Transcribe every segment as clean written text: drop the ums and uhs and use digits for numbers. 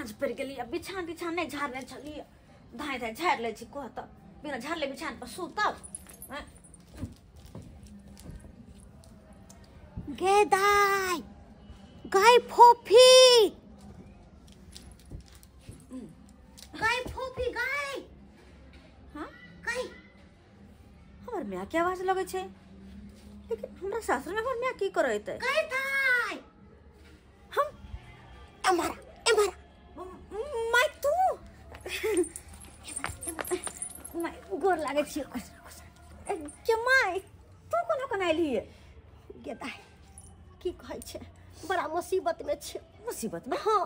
साँझ पड़ि गेली आ बिछान तिछान नहि झाड़ने छलियै, धाँइ धाँइ झाड़ि लै छी। कह तऽ बिना झाड़ले बिछान पर सुतब? गे दाइ, गाय फोफी, गाय फोफी, गाय। हाँ गाय। हमर माय के आवाज लगै छै, लेकिन हमरा सासुर में हमर माय की करैत? गाय दाइ। हम एम्हर एम्हर। My तू my, गोर लागै छियौ। के my, तू कोना कोना एलियै? गे दाइ, की कहै छै, बड़ा मुसीबत में छै। मुसीबत में? हाँ।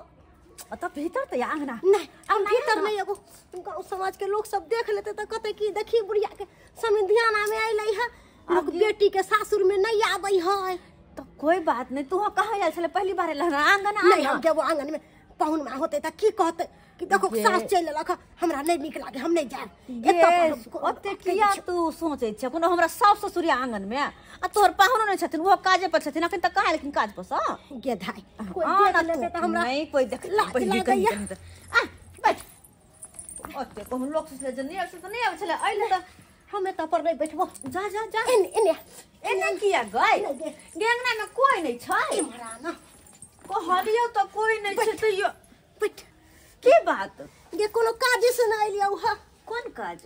तऽ भीतर तऽ आंगना। नहीं, हम भीतर नहीं। एगो गाँव समाज के लोग सब देख लेते तऽ कहते कि देखी बुढ़िया के समधियाना में अइलै है, लोग बेटी के सासुर में नहीं आबै है। तो कोई बात नहीं, तू कहाँ आयल छले? पहली बार एल आंगन? नहीं, हम जेबो आंगन में, पाहुन माँ होते तऽ की कहते कि देखो सास चलि लेलक, हमरा नहीं नीक लागे, हम नहीं जायब। ओते किया तू सोचै छै? कोनो हमरा सास ससुर आंगन में आ तोहर पाहुनो नहि छथिन, ओहो काजे पर छथिन। अखन तऽ कहाँ एलखिन काज पर सँ? गे धाइ, कोई देख लेते तऽ हमरा नहीं, कोई देख लाज लागैया। आ बैठ। ओते कोनो लोक सोचले जे नहि आबै तऽ नहि आबै छलै, अइले तऽ। हम एतऽ पर नहि बैठबो। जा जा जा। एने एने। एने किया गई? गे अंगना में कोई नहीं छै। एम्हर आ ना। कहलियौ तऽ कोई नहीं छै तैयो। बैठ। की बात? गे, कोनो काज से नहि एलियौ हा। कोन काज?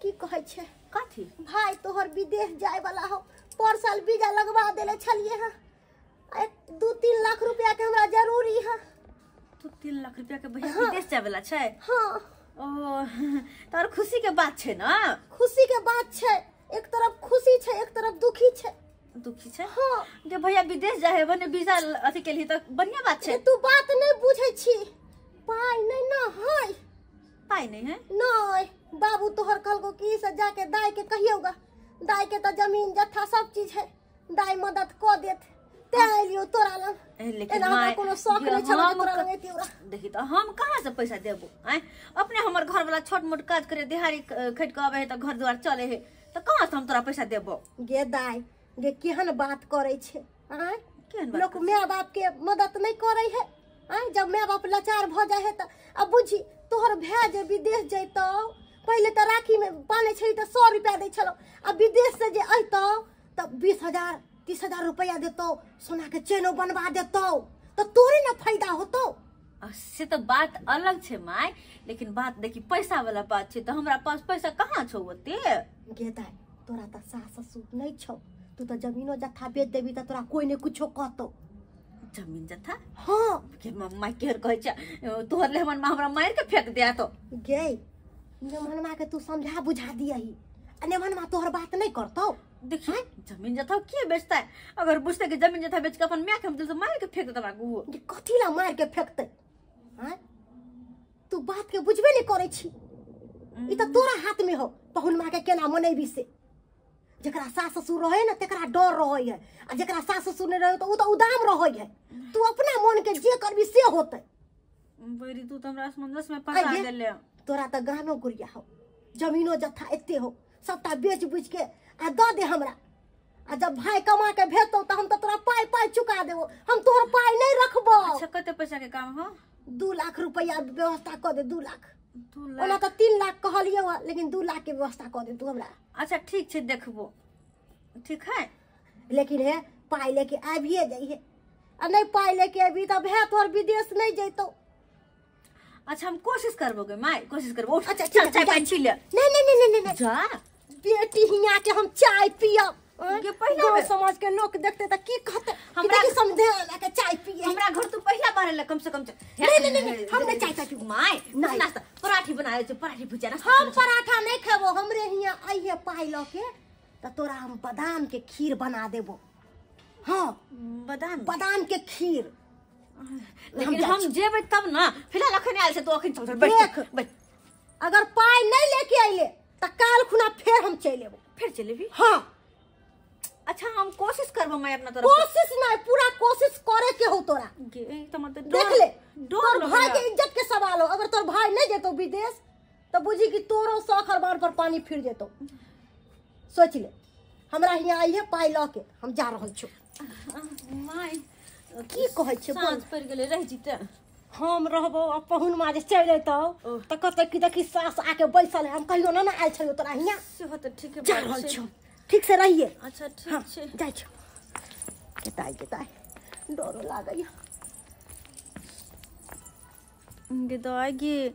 की कहै छै? कथी? भाई तोहर विदेश जाय वाला हो, पर साल वीजा लगवा देले छलिए हा, 2-3 लाख रुपया के हमरा जरूरी है। 2-3 लाख रुपया के भैया विदेश जाय वाला छै? हाँ। ओ तोहर खुशी के बात छै ना? खुशी के बात छै, एक तरफ खुशी छै, एक तरफ दुखी छै। दुखी छै? हाँ। जे भैया विदेश जाय है, भने वीजा अथी के लिए तऽ बढ़िया बात छै। तू बात नहीं बुझै छी, पाई नहीं ना है। पाई नहीं है? नहीं, बाबू तोहर कहलको कि से जाके दाई के कहियोगा, दाई के तऽ जमीन जत्था सब चीज है, दाई मदद कऽ देत, तें एलियो तोरा लग। लेकिन हमरा कोनो शौक नहीं छल तोरा लग एतियो। देखी तऽ हम कहाँ से पैसा देबो? आँय, अपने हमर घर वाला छोट मोट काज करे, दिहाड़ी खटि कऽ आबै है तऽ घर द्वार चले है, तऽ कहाँ से हम तोरा पैसा देबो? गे दाई, गे केहन बात करै छै? आँय, लोक my बाप के मदद नहीं करै है। आँय, जब my बाप लाचार भऽ जाइ है तऽ अब बुझी तोहर भाय जे विदेश जैतौ, पहिले तऽ राखी में बान्है छली तऽ 100 रुपया दै छलौ, आ विदेश से जे अयतौ तऽ 20,000 30,000 रुपया देतौ, सोना के चेनो बनवा देतौ, तऽ तोरे ने फायदा होतौ। से तऽ बात अलग छै my, लेकिन बात देखी पैसा वाला बात छै, तऽ हमरा पास पैसा कहाँ छौ ओते? गे दाइ, तोरा तऽ सास ससुर नहीं छौ, तू तऽ जमीनो जत्था बेच देबी तऽ तोरा कोई नहीं कुछो कहतौ। जमीन जत्था? हाँ। के माय केहन कहै छै, तोहर लेहमन माँ हमरा मारि के फेंक दिया तो। गे नेमहनमा के तू समझा बुझा दियही, आ नेमहनमा तोहर बात नहीं करतौ। देखी जमीन जत्था के बेचतै? अगर बुझतै कि जमीन जत्था बेच के अपन माय के हम दिल से मारि के फेंक देतै हमरा गुहो। कथी ला मारि के फेंकतै? आँय, तू बात के बुझबे नहीं करै छी, ई तऽ तोरा हाथ में हो पहुन माँ के केना मनैबी से। जकरा सास ससुर रहे ना तेकरा डर रहे है, आ जकरा सास ससुर नहीं रहे तो उ तऽ उदाम रहे है। तू अपना मन के जे करबी से होतै। बड़ी तू तऽ हमरा असमंजस में फंसा देले। तोरा तऽ गहनो गुड़िया हो, जमीनो जत्था एते हो, सबटा बेच बुझ के आ दऽ दे हमरा, आ जब भाई कमा के भेजतौ तऽ हम तऽ तोरा पाई पाई चुका देबो, हम तोहर पाई नहीं रखबो। अच्छा कते पैसा के काम हो? 2 लाख रुपया व्यवस्था कऽ दे। 2 लाख? ओना तऽ 3 लाख कहलियौ, लेकिन 2 लाख के व्यवस्था कऽ दे तू हमरा। अच्छा ठीक छै, देखबो। ठीक है, लेकिन हे पाई लेके आबिए जाइहे, आ नहीं पाई लेके अबी तऽ भाय तोहर विदेश नहीं जैतौ। अच्छा हम कोशिश करबो गे my, कोशिश करबो। अच्छा चल चाय पानी पी ले। नहीं नहीं नहीं नहीं, जा बेटी हिया के हम चाय पियब। के पहिला समाज के लोग देखते तऽ की कहते? हमरा समझे के चाय पिए। हमरा घर तू पहिला बार ले, कम से कम। नहीं नहीं नहीं, हम नहीं चाय पीबो my. नाश्ता पराठी बनाए छै, पराठी भुजिया नाश्ता। हम पराठा नहीं खेबो, हमरे हिया आइहे पाई ल के तऽ तोरा हम बादाम के खीर बना देबो। हाँ, बादाम, बादाम के खीर। लेकिन हम जेबै तब ना, फिलहाल अखन आयल छै तो अखन चल बैठ बैठ। अगर पाई नहीं लेके अइले तऽ काल खुना फेर हम चलि एबो। फेर चलि एबी? हाँ। अच्छा हम कोशिश करबो मैं अपना तरफ। कोशिश नहीं, पूरा कोशिश करे के हो तोरा। देख ले, तोर भाई के इज्जत के सवाल हो, अगर तोर भाई नहीं जेतो विदेश तो बुझी कि तोरो शौक अरमान पर पानी फिर जेतो। सोच ले, हमरा हियाँ आइहे पाई ल के, हम जा रहल छी। My की कहै छै? साँझ पड़ि गेलै, रहि जेतै। हम रहबो आ पहुनमा जे चलि अयतौ तऽ कहतै कि देखी सास आके बैसल है। हम कहियो ना ना आयल छलियौ तोरा हियाँ। सेहो तऽ ठीके जा रहल छियौ, ठीक से रहिए। अच्छा ठीक छै, जाइ छियौ। गेताइ गेताइ डरो लागैया। गे दाइ गे,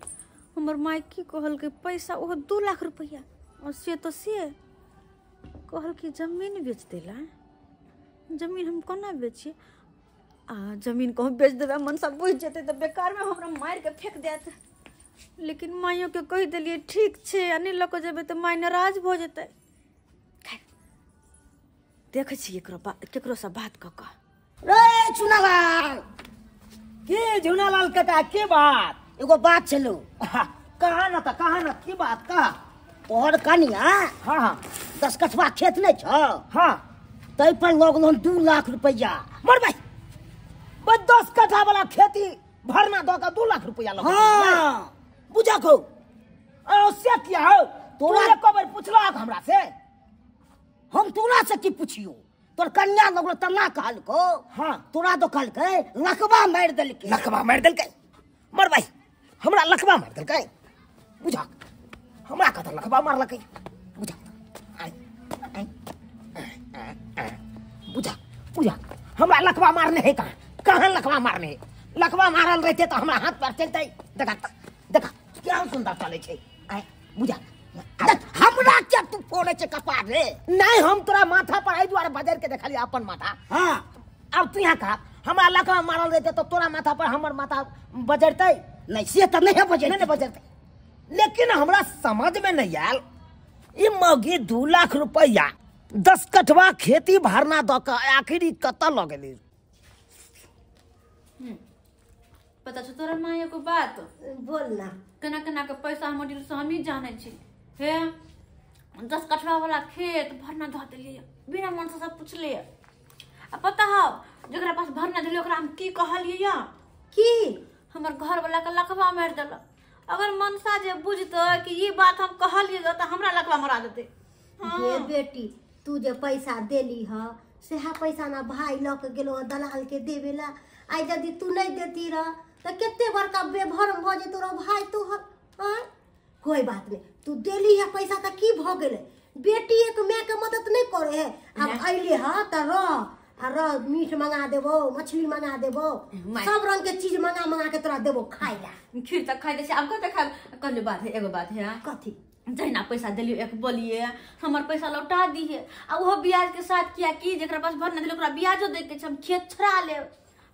हमर माय की कहलकै पैसा ओहो 2 लाख रुपैआ, और से तऽ से कहलकै जमीन बेच देला। जमीन हम कोना बेचिए? आ जमीन कहूँ बेच देबै मनसा बुझि जेतै तऽ बेकारमे हमरा मारिके फेंक देत। लेकिन माइयोके कहि देलियै ठीक छै, आ नहि लऽ कऽ जेबै तऽ माय नाराज भऽ जेतै। देखै छियै केकरोसँ बात कऽ कऽ। रे चुनालाल, के झुनालाल कका के बात? एगो बात छलो। कहा न त कहा न, की बात कहा? तोहर कनिया हाँ हाँ 10 कठवा खेत नहीं छौ? हाँ। तै पर लगल 2 लाख रुपया। मर भाई, बस 10 कट्ठा वाला खेती भरना दऽ के 2 लाख रुपया लगल। हाँ बुझा को से किया हो? तोरा एको बेर पुछलक हमरा से? हम तोरा से की पुछियो? तोर कन्या लगलो तना कहलको। हाँ तोरा तो कहलकै लकवा मारि देलकै। लकवा मारि देलकै? मर भाई, हमरा लकवा मारि देलकै? बुझा हमरा कतऽ लकवा मारलकै? बुझा बुझा बुझा हमरा लकवा मारने है कहाँ? कहाँ लकवा मारने है? लकवा मारल रहते तऽ हमरा हाथ पैर चलतै। देखा देखा क्या सुंदर चलै छै। बुझा हमरा क्या तू फोड़े छै कपार रे? नहीं, हम तोरा माथा पर एहि दुआरे बजर के देखलियै अपन माथा। हाँ अब तू यहाँ कहा हमरा लकवा मारल रहते तो तोरा माथा पर हमर माथा बजरतै? नहीं से तऽ नहीं बजरतै। नहीं बजरतै। लेकिन हमरा समझ में नहीं आयल, ई मौगी 2 लाख रुपया 10 कठवा खेती भरना दऽ के आखिर ई कतऽ लऽ गेली? पता छौ तोरा माँ एगो बात? बोल ना। केना केना के पैसा हमर दिल से हमही जानै छी। हे 10 कठवा वाला खेत भरना धऽ देलियै बिना मनसा से पुछलियै। आ पता हौ जकरा पास भरना देलियै ओकरा हम की कहलियै? की? हमर घर वाला के लकवा मारि देलक। अगर मनसा जे बुझतै कि ई बात हम कहलियै तऽ हमरा लकवा मरा देतै। गे बेटी, तू जे पैसा देली ह सेहा पैसा ना भाई लऽ के गेलो दलाल के देवे ला। आइ यदि तू नहीं देती रह तऽ कते बड़का बेभरम भऽ जेतौ रह भाई तोहर। आँय कोई बात नहीं, तू देली है पैसा तऽ की भऽ गेलै? बेटी एक माय के मदद नहीं करे है। अब अइले ह तऽ रह आ रह, मीट मंगा देबो, मछली मंगा देबो, सब रंग के चीज मंगा मंगा के तोरा देबो खाइ ला। खीर तऽ खाइ दै छै, आब कते खायब? कहलियै बात है, एगो बात है। कथी? जहिना पैसा देलियै एक बोलिए हमर पैसा लौटा दिहे, आ ओहो ब्याज के साथ। किया कि जकरा पास भरना देलियै ओकरा ब्याजो दै के छै, हम खेत छोड़ा लेब।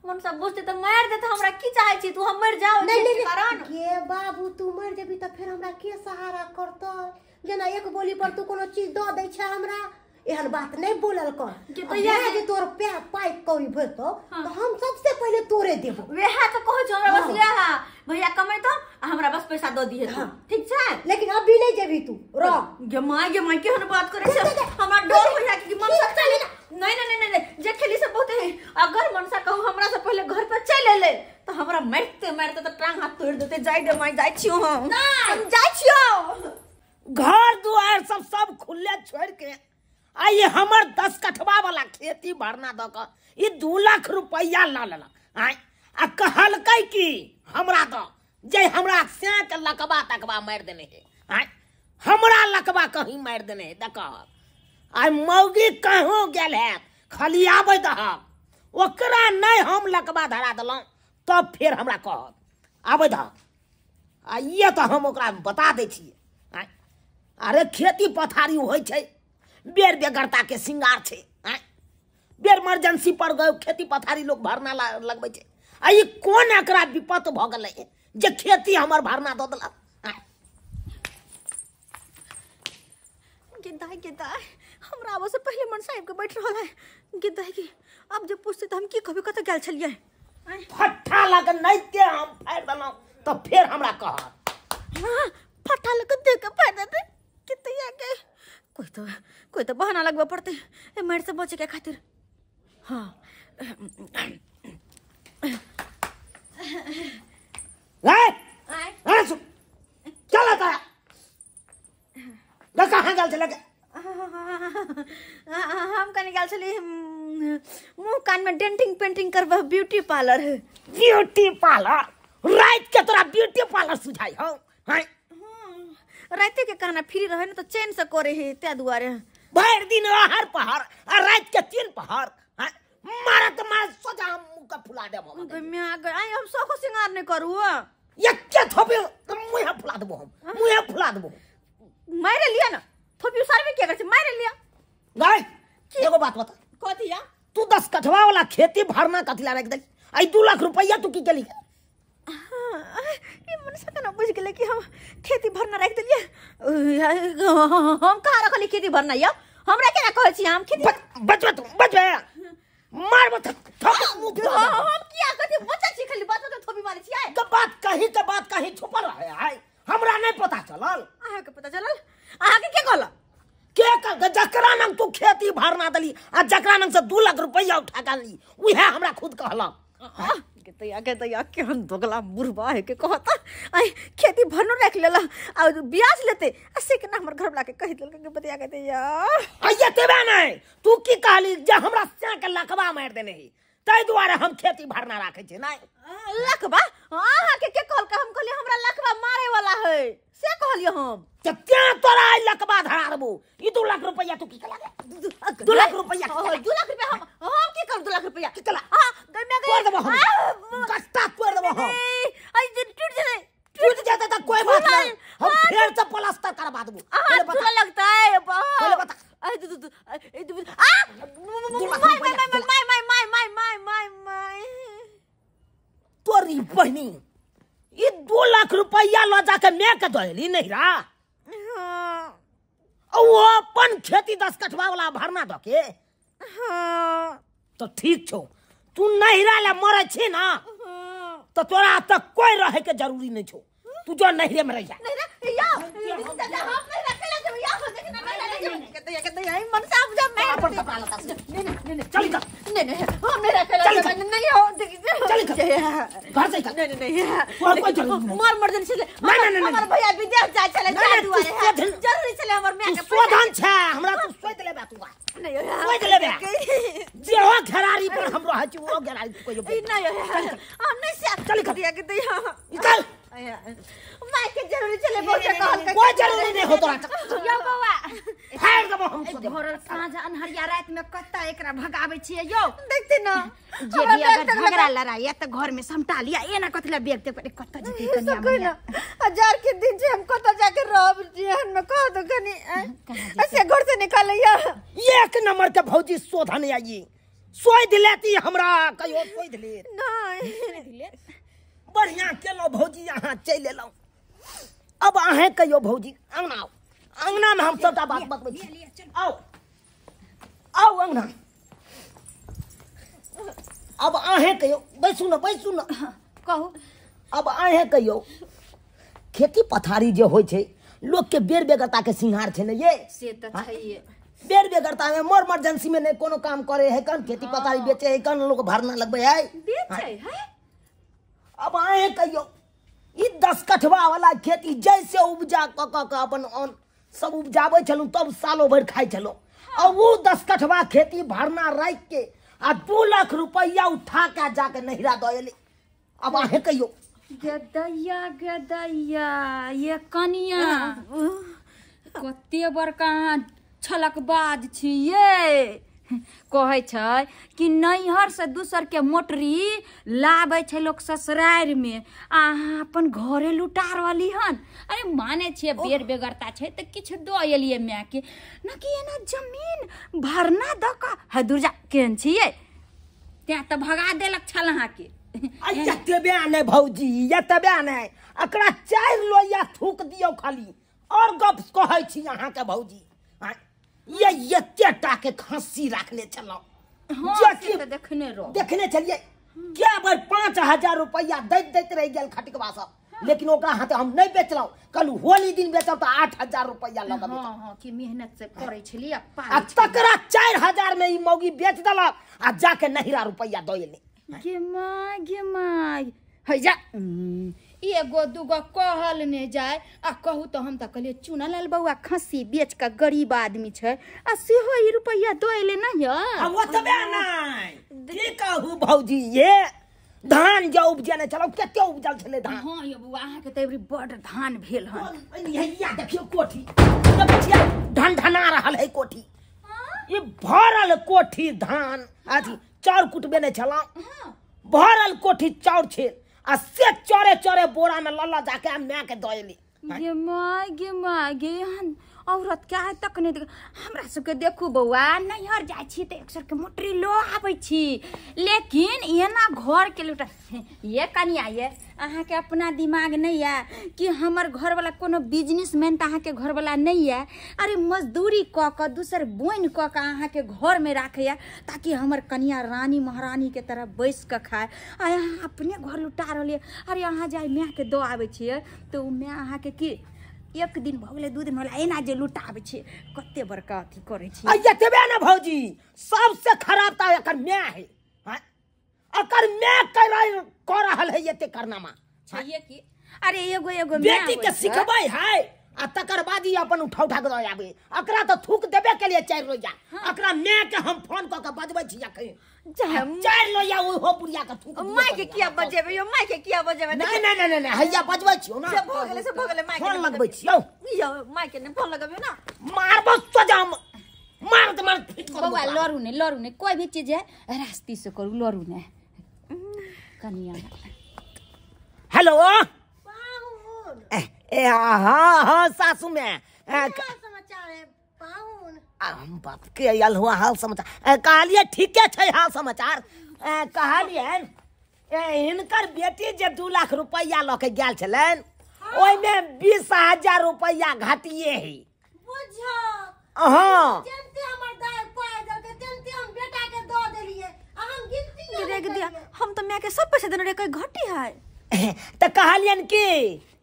मनसा बुझतै तऽ मारि देतै हमरा। की चाहै छी तू हम मरि जाउ? नहीं नहीं कारण के बाबू, तू मरि जेबी तऽ फेर हमरा के सहारा करतै? जेना एक बोली पर तू कोनो चीज दऽ दै छै हमरा, एहन बात नहीं बोलल कर। जे तोर पाइ कौड़ी भेटतौ तऽ हम सबसे पहिले तोरे देबो। वएह तऽ कहै छौ हमरा बस वएह भैया कमेतौ आ हमरा बस पैसा दऽ दिहे तू, ठीक छै? लेकिन अभी नहीं जेबी तू, रह। गे माय गे माय, केहन बात करै छै? हमरा डर होइया कि मनसा चलि ना। नहीं नहीं नहीं नहीं, जे खेली से बहुत है। अगर मनसा कहूँ हमरा से पहिले घर पर चलि एलै तऽ हमरा मारिते मारिते तऽ टांग हाथ तोड़ि देतै। जाइ दे माय, जाइ छियौ हम, हम जाइ छियौ। घर दुआर सब सब खुले छोड़ के आ ये हमर 10 कठवा वाला खेती भरना दऽ के ई 2 लाख रुपया लऽ लेलक। आँय आ कहलकै कि हमरा दऽ, जे हमरा सैं के लकवा तकवा मारि देने है। आँय हमरा लकवा कहीं मारि देने है? देख आइ मौगी कहूँ गेल है, खाली आबै दहक ओकरा नहीं हम लकवा धरा देलहुँ तब फेर हमरा कहत आबै दहक। आ ये तऽ हम ओकरा बता दै छियै। आँय अरे खेती पथारी होइ छै, बेर बेगरता के श्रृंगार छै। बेर इमरजेंसी पर गयो खेती पथारी लोग भरना लगबै छै। आ ई कोन एकरा विपत भऽ गेलै जे खेती हमर भरना दऽ देलक? गेदाइ गेदाइ, हमरा आबऽ से पहिले मनसा आबि के बैठ रहल है। गेदाइ गे, आब जे पुछतै तऽ हम की कहबै? कतऽ गेल छलियै? फट्ठा लग नहि ते हम फाड़ि देलहुँ तऽ फेर हमरा कहत। हाँ फट्ठा लग दे के फाड़ि देतै। कते के कोई तो बहाना लगबऽ पड़तै ए मारि से बचे के खातिर। हाँ चल तारा कहाँ गेल छलै? हम कनी गेल छली मुँह कान में डेंटिंग पेंटिंग करबै, ब्यूटी पार्लर। Beauty parlour? रात के तोरा ब्यूटी पार्लर सुझाई हो हैं राते के कहना फ्री रहे न तो चैन से करे हे ते दुआरे भर दिन हर पहाड़ आ रात के तीन पहाड़ हैं मारत मार सोजा हम मुंह का फुला देबो हम मैं गए आई हम सोखो सिंगार नहीं करू एके थोपे तो मुंह फुला देबो हम मुंह फुला देबो मारे लिया ना थोपी सारबे के कर मारे लिया गाय एगो बात बता कथी या तू 10 कठवा वाला खेती भरना कथिला रख देली आई 2 लाख रुपया तू की केली ये मनसा केना बुझ गेलै कि हम खेती भरना राखि देलियै हम कहाँ रखली खेती भरना यौ हमरा केना कहै छी हम खेती बचबे तू बचबे मारबो थप मुंह फुला देबो। हम किया कथी बच्चा छी खाली बात के थोपी मारै छियै के बात कहीं छुपल रहे है हमरा नहीं पता चलल अहाँके पता चलल अहाँके के कहलक के कहलक जकरा नाम तू खेती भरना देली आ जकरा नाम से 2 लाख रुपया उठा के ली उहे हमरा खुद कहलक के दैया केहन दोगला बुढ़बा है के कहता आई खेती भरनो राखि लेला आ ब्याज लेते आ से केना हमर घरवला के कहि देलकै के बतिया के दैया आइया तेबे नहीं तू की कहली जे हमरा से के लखबा मारि देने ही ताहि दुआरे हम खेती भरना राखै छी नहीं लखबा अहाँ के कहलकै हम कहलियै हमरा लखबा मारे वाला है से कहलियै हम त तें तोरा आई लखबा धरा देबो ई 2 लाख रुपया तू की केला 2 लाख रुपया 2 लाख रुपया हम की करब 2 लाख रुपया की केला हां गई में तोड़ देबो हम गट्टा तोड़ देबो हम आई टूट जेतै टूट जेतै त कोई बात नहीं हम फेर से प्लास्टर करवा देबो पहले बता लगता है पहले बता आ my my my my my my my my my तोरी बहनी ई 2 लाख रुपया ल जाके मैं के दहेली नहीं रा हां ओ अपन खेती 10 कठवा वाला भरना दके हां तो ठीक छौ तू नहिरा ले मरे छी ना तो तोरा तक कोई रहे के जरूरी नहीं छौ तू जो नहिरे में रह जा नहिरा या दादा हम नहिरा केला जेबै या देख ना नहिरा जेबै के दैया मन से आप जब मैं अपन कपड़ा लता से नहीं नहीं नहीं चल इधर नहीं नहीं हम नहिरा केला जेबै नहीं हो देख चल इधर घर से नहीं नहीं नहीं कोई जरूरी नहीं मर मर जन छले नहीं हमर भैया विदेश जाय छले जा दुआरे जरूरी छले हमर my के शोधन छै हमरा तू सोच लेबे तू नहीं सोच लेबे जे हो घेरारी पर हम रहै छी ओ घेरारी तू कहियो नहीं हम नहीं से चल इधर दिया के दैया निकल my के जरूरी छले बहुत कहल कोई जरूरी नहीं हो तोरा यौ बौआ फाड़ देबो हम भोरल साँझ अन्हरिया राति में कत्ता एकरा भगाबै छियै यौ देखते ना जे भी अगर झगड़ा लड़ाई या त घर में समटा लिया एना कथि ला बेग ते कत्ता जेतै कनिया मनिया हजार के दिन जे हम कत्ता जाके रहब जेहन में कह दो कनी ऐसे घर से निकालैया एक नंबर के भौजी शोधन आई सोध लेती हमरा कहियो सोध ले नहीं बढ़िया केलहुँ भौजी अहाँ चलि एलहुँ अब अहें कहियो भौजी अंगना आउ अंगना में हम सबटा बात बतबै छी आउ आउ अंगना अब अहें कहियो बैसू न बैसू न कहू अब अहें कहियो खेती पथारी जे होइ छै लोक के बेर बेगरता के सिंहार छै ने ये से त छैये बेर बेगरता में मोर इमरजेंसी में नहीं कोनो काम करे है कन खेती पथारी बेचे है कन लोग भरना लगबै है बेचै है अब अहें कहियो ई 10 कठवा वाला खेती जैसे उपजा क क के अपन अन्न सब उपजाबै छलहुँ तब सालो भरि खाइ छलहुँ आ ओ 10 कठवा खेती भरना राखि के आ 2 लाख रुपया उठा के जाके नहिरा दऽ एली अब अहें कहियो गदैया गदैया ये कनिया कते बड़का अहाँ छलकबाज छियै कहै छै कि नैहर से दूसर के मोटरी लाबै छै लोक ससुरारि में आ अहाँ अपन घरे लुटा रहली हन। अरे माने छियै बेर बेगरता छै तऽ किछु दऽ एलियै मायके न कि एना जमीन भरना दऽ कऽ है दुर्जा केहन छियै तें तऽ भगा देलक छल अहाँके। एतबे नहि भौजी एतबे नहि एकरा 4 लोहिया थूक दियौ खाली और गप कहै छी अहाँके भौजी। ये एते टा के खांसी राखने छलहुँ देखने रहो देखने छलियै क्या बेर 5000 रुपया दैत दैत रहि गेल खटिकवा सब, लेकिन ओकरा हाथे हम नहि बेचलहुँ। कहलहुँ होली दिन बेचब तऽ 8000 रुपया लऽ कऽ। हाँ कि मेहनत से करै छलियै आ तकरा 4000 में ई मौगी बेच देलक आ जाके नहिरा रुपया दऽ एलै। गे माय गे माय है जा एगो दूगो कहल नहि जाय आ कहू तऽ हम तऽ कहलियै चुनलाल बौआ खस्सी बेच कऽ गरीब आदमी छै आ सेहो ई रुपैआ दऽ एलै नहि। आ ओतबे नहि की कहू भौजी, ये धान जे उपजेने छलौ कते उपजल छलै धान। हां यो बौआ अहाँ के त एबरी बड धान भेल हन। हैया देखियो कोठी देखै छियै ढनढना रहल है कोठी। ई भरल कोठी धान अथी चाउर कुटबे नै छलौ, भरल कोठी चाउर छे आ से चोरे चोरे बोरा में लल्ला जाके माय के दऽ एली। गे my गे my गे एहन औरत के आइ तक नहीं देख। हमरा सबके देखू बौआ नैहर जाइ छी तऽ एक सर के मोटरी लो आबै छी, लेकिन एना घर के लुटा ये कनिया ये अहाँके अपना दिमाग नहीं है कि हमर घरवाला कोनो बिजनेसमैन तऽ अहाँके घरवाला नहीं है। अरे मजदूरी कऽ कऽ दोसर बोनि कऽ कऽ अहाँके घरमे राखैया ताकि हमर कनिया रानी महारानी के तरह बैस कऽ खाए, आ अहाँ अपने घर लुटा रहलियै। अरे अहाँ जाय मायके दऽ आबै छियै तऽ ओ माय अहाँके की एक दिन भऽ गेलै 2 दिन भऽ गेलै एना जे लुटाबै छियै कते बड़का अथी करै छियै। आ एतबे ने भौजी सबसे खराब तऽ एकर माय है, एकर माय कऽ रहल है एते कारनामा छैहे की। अरे एगो एगो बेटी के सिखबै है आ तकर बाद ई अपन उठा उठा के दऽ आबै। एकरा तऽ थूक देबे के लिए 4 लोहिया, एकरा माय के हम फोन कऽ के बजबै छी अखन 4 लोहिया ओहो बुढ़िया के थूक। माय के किया बजेबै यो, माय के किया बजेबै? नहीं नहीं नहीं नहीं हैया बजबै छियौ ना, से भऽ गेलै से भऽ गेलै। माय के फोन लगबै छियौ यो, माय के ने फोन लगबियौ ना, मारबो सजाम मार मार फिट कर। बौआ लड़ू नहीं लड़ू नहीं, कोई भी चीज है रास्ते से करू लड़ू नहीं कनिया। हेलो ए हाँ हाँ सासू में समाचार है पाहुन। हम बाप के आयल हुआ हाल समाचार कहलिए ठीके छै हाल समाचार। कहलिए हिनकर बेटी जे 2 लाख रुपैआ लऽ के गेल छलनि ओहिमे 20,000 रुपैआ घटिए है। बुझो हाँ जेनते हमर दाय पाय देलकै तेनते हम बेटा के दऽ देलियै आ हम गिनती रे दिया। हम तऽ माय के सब पैसा देने रे, कोई घटी है? तऽ कहलियन कि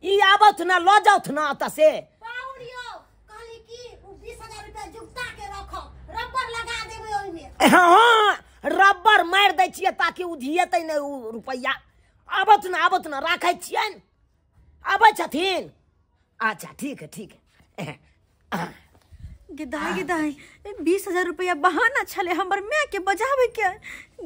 ई आबत ना लऽ जाउथ ना ओतऽ से। पाहुन यौ कहली कि उ 20,000 रुपया जुगता के रखो, रबर लगा देबै ओहिमे। हाँ रबर मारि दै छियै ताकि उ धियेतै नहि उ रुपैआ। आबत ना आबत ना राखै छियनि, आबै छथिन। अच्छा ठीक है ठीक है। गे दाई 20,000 रुपया बहाना छले हमर माय के बजावे के।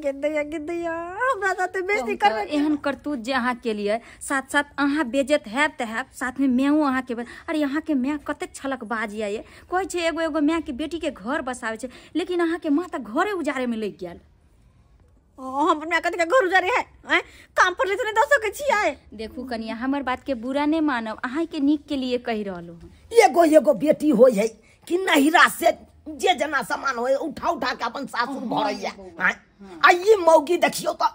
गे दैया हमरा साथे बेइज्जती करबे। एहन करतूत जे अहाँ के लिए साथ साथ अहाँ बेइज्जत हैब तऽ हैब, साथ में मायो अहाँ के। अरे अहाँ के माय कतेक छलक बाज ये, कहै छै एगो एगो माय के बेटी के घर बसाबै छै, लेकिन अहाँ के माँ तऽ घरे उजारे में लागि गेल। हमर माय कतेक घर उजारे है आँय, काम पर ले तऽ नहि दऽ सकै छियै। देखू कनिया हमर बात के बुरा नहि मानब, अहाँ के नीक के लिए कहि रहलहुँ हँ। एगो एगो बेटी होइ है कि नहिरा से जे जना सामान होय उठा उठा के अपन सासुर भरैया। आ ई मौगी देखियौ तऽ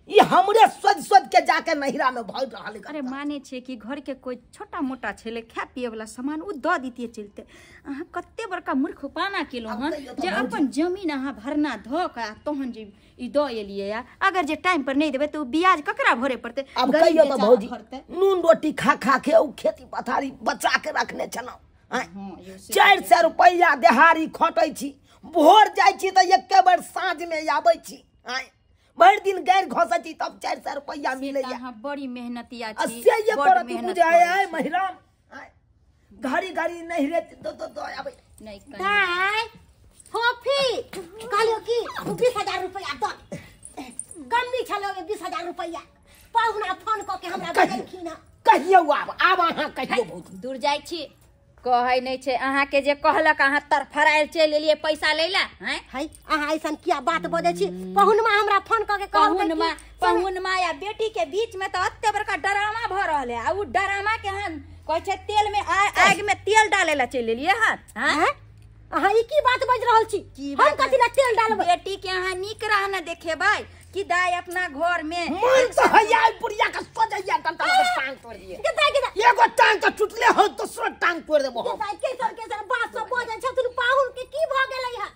ई हमरे सोच सोच के जाके नहिरा में भर रहल। अरे माने छै कि घर के कोई छोटा मोटा छलै खाय पिए वाला सामान उ दऽ दितियै चलते। अहाँ कते बड़का मूर्खपाना केलहुँ हन जे अपन जमीन अहाँ भरना धऽ कऽ आ तहन जे ई दऽ एलियै। आ अगर जे टाइम पर नहि देबै तऽ उ ब्याज ककरा भरे पड़तै? अब कहियौ तऽ भौजी नून रोटी खा खा के उ खेती पथारी बचा के रखने छलहुँ। 400 रुपैआ देहारी खटै छी, भोर जाइ छी तऽ एके बेर साँझ में आबै छी, भरि दिन गैर घसै छी तब 400 रुपैआ मिलैया। अहाँ बड़ी मेहनतिया छी, से ये करत बुझाय है महिराम घड़ी घड़ी नहीं रे तो तो आबै नहीं। दाय फोफी कहलियो कि 20,000 रुपैआ दऽ कमी छलो 20,000 रुपैआ पाहुना फोन कऽ के हमरा बजेलखिन। कहियौ आब आब अहाँ कहियौ भौजी। दूर जाइ छी कहै नहि छै अहाँके जे कहलक अहाँ तरफरायल चलि एलियै पैसा लै ला। हैं है अहाँ ऐसन किया बात बजै छी? पहुनमा हमरा फोन कऽ के पहुनमा पहुनमा या बेटी के बीच में तऽ एते बड़का डरामा भऽ रहल है आ उ डरामा के अहाँ कहै छै तेल में आग में तेल डाले ला चलि एलियै हन। हैं अहाँ ई की बात बाजि रहल छी? हम कथी ला तेल डालबै? बेटी के अहाँ नीक राह न देखेबै कि दाय अपना घर में मन तो हैया बुढ़िया के सोजैया टंटा के टांग तोड़ दिए। दाय के एगो टांग तो टूटले हो दोसरो टांग तोड़ देबो हम। दाय कैसन कैसन बात सब बजै छथिन पाहुन के की भऽ गेलै है?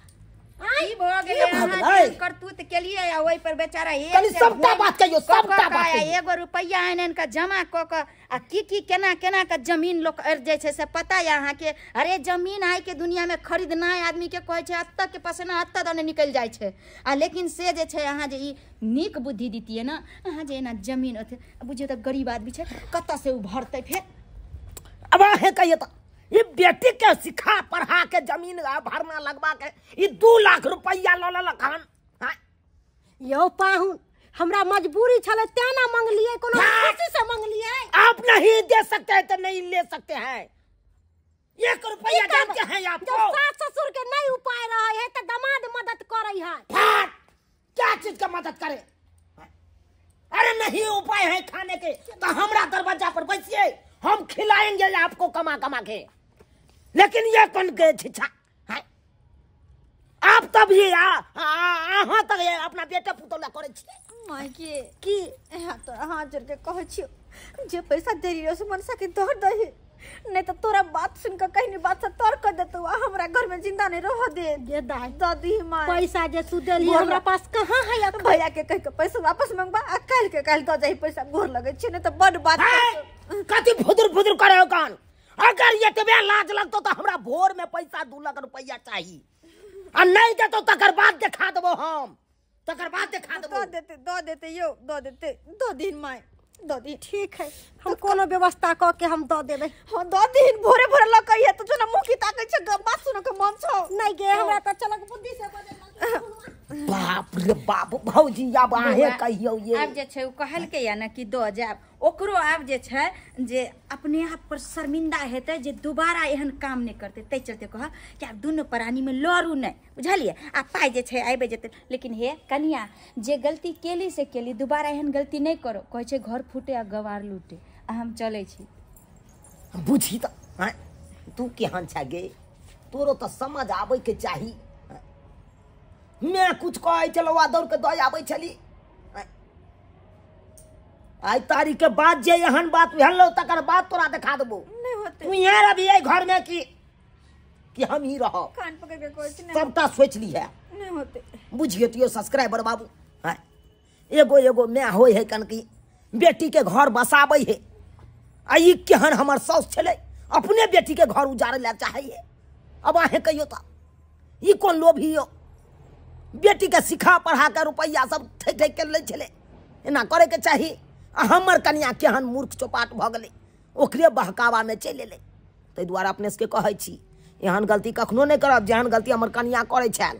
की भऽ गेलै अहाँ करतूत के लिए आ ओहि पर बेचारा एक कनि सबटा बात कहियौ सबटा बात एगो रुपैया आनि आनि के जमा कऽ कऽ आ की की केना केना के जमीन लोक अड़ि जाइ छै से पता यऽ अहाँके? अरे जमीन आइ के दुनिया में खरीदनाइ आदमी के कहै छै एतऽ के पसीना एतऽ दने निकलि जाइ छै, आ लेकिन से जे छै अहाँ जे ई नीक बुद्धि दितियै ने अहाँ जे एना जमीन अथी बुझियौ तऽ गरीब आदमी छै कतऽ से ओ भरतै फेर। अब अहें कहियौ तऽ ये बेटी के सिखा पढ़ा के जमीन भरना लगवा के ये 2 लाख रुपया ल लेलक हन। यौ पाहुन हमरा मजबूरी छले तें ना मंगलिए, कोनो खुशी से मंगलिए। आप नहीं दे सकते हैं तो नहीं ले सकते हैं। एक रुपया जानते हैं आपको। जब सास ससुर के नहीं उपाय रहे है तो दामाद मदद करे है। फाट, क्या चीज का मदद करे? अरे नहीं उपाय है खाने के तो हमरा दरवाजा पर बैठिए, हम खिलाएंगे आपको कमा कमा के। लेकिन ये कौन के छिछा है? आप तब ये अहाँ तक ये अपना बेटा पुतौला करे छियै। माय के की यहाँ तोरा हाथ जोड़ के कहै छियौ जे पैसा देरी रहो से मनसा के दर दही, नहीं तो तोरा बात सुन के कहीं बात से तोर कर देतौ आ हमरा घर में जिंदा नहीं रह दे। गे दाई दादी माय पैसा जे तू देली हमरा पास कहाँ है अखन? भैया के कह के पैसा वापस मंगबा आ काल्हि के काल्हि दऽ जाही पैसा। गोर लगै छियै, नहीं तो बड बात कथी फुदुर फुदुर करे हो कान? अगर एतबे लाज लगतो तो हमरा भोर में पैसा 2 लाख रुपया चाहिए, आ नहीं देतो तकर बाद देखा देबो हम, तकर बाद देखा देबो। दऽ देते यौ, दऽ देते, दऽ दिन माय, दऽ दिन। ठीक है, हम कोनो व्यवस्था क के हम दऽ देबै। हाँ दऽ दिन, भोरे भोरे लऽ के अइहे। तो जो ना मुँह की ताकै छै, बात सुन के मन छौ नहीं गे, हमरा तऽ चलक बुद्धि से बजै। बाप रे बाप, भौजी आब अहें कहियौ ये। आब जे छै ओ कहलकै या ना कि दऽ जायब, ओकरो आब जे छै जे अपने आप पर शर्मिंदा हेतै जे दोबारा एहन काम नहि करतै। ताहि चलते कहब कि आब दुनू प्राणीमे लड़ू नहि, बुझलियै? आ पाइ जे छै आबि जेतै। लेकिन हे कनिया, जे गलती केली से केली, दोबारा एहन गलती नहि करो। कहै छै घर फूटे आ गवार लूटे। आ हम चलै छी। बुझी तऽ तू केहन छै गे, तोरो तऽ समझ आबै के चाही। मैं कुछ कहै छलहुँ आ दौड़ के दऽ आबै छली। आइ तारीख के बाद जे एहन बात भेल तकर बाद तोरा देखा देबो। नहीं होते। तू यहाँ रही एहि घर में कि हम ही रहब। कान पकड़ के कहै छी, सबटा सोचि ली है। नहीं होते। बुझिए तो सब्सक्राइबर बाबू, एगो एगो my होइ है कनकी बेटी के घर बसाबै है, आ ई केहन हमर साउस छलै अपने बेटी के घर उजाड़े ला चाहै है। अब अहें कहियो तऽ ई कोन लोभी हो? बेटी के सिखा पढ़ा के रुपैआ सब ठकि ठकि के लै छलै, एना करे के चाही। आ हमर कनिया केहन मूर्ख चौपाट भऽ गेलै, ओकरे बहकावा में चलि एलै। ताहि दुआरे अपने सबके कहै छी एहन गलती कखनो नहि करब जेहन गलती हमर कनिया करै छल।